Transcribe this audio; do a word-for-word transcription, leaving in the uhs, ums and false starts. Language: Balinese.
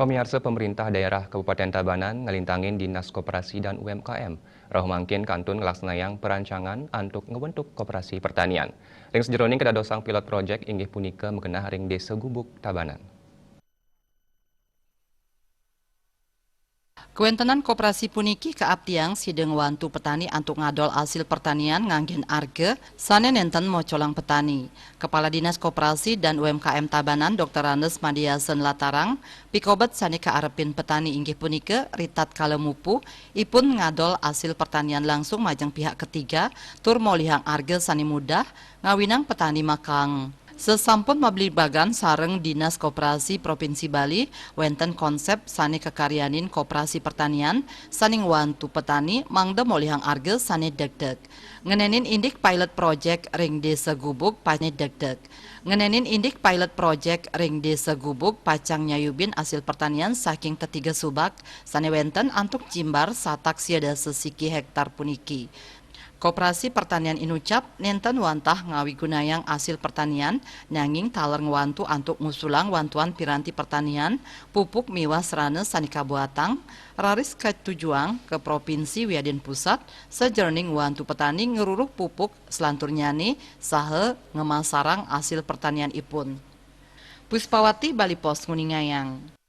Pamiarsa, pemerintah daerah Kabupaten Tabanan ngalintangin Dinas Koperasi dan U M K M rauh mangkin kantun ngelaksanayang perancangan antuk ngebentuk koperasi pertanian. Ring sajeroning kadadosang pilot project inggih punika magenah ring Desa Gubuk, Tabanan. Kawentenan koperasi puniki kaaptiang sida ngwantu petani antuk ngadol asil pertanian nganggen arga sane nenten mocolang petani. Kepala Dinas Koperasi dan U M K M Tabanan, Dokter Randes Madiasen Latarang, pikobet sane kaarepin petani inggih punika, ritatkala mupu, ipun ngadol asil pertanian langsung majeng pihak ketiga, tur molihang arga sane mudah, ngawinang petani makang. Sesampun mabligbagan sareng Dinas Koperasi Provinsi Bali, wenten konsep sane kakaryanin koperasi pertanian sane ngwantu petani mangda molihang arga sane degdeg. Ngenenin indik pilot project ring Desa Gubuk pacang degdeg. Ngenenin indik pilot project ring Desa Gubuk pacang nyayubin asil pertanian saking tetiga subak sane wenten antuk jimbar satak sia dasa siki hektar puniki. Koperasi Pertanian Inucap nenten wantah ngawigunayang asil pertanian, nanging taler ngwantu antuk ngusulang wantuan piranti pertanian, pupuk miwah sarana sane kabuatang, raris katujuang ka provinsi wiadin pusat, sajeroning ngwantu petani ngruruh pupuk selanturnyane saha ngamasarang asil pertanianipun. Puspawati, Bali Post, nguningayang.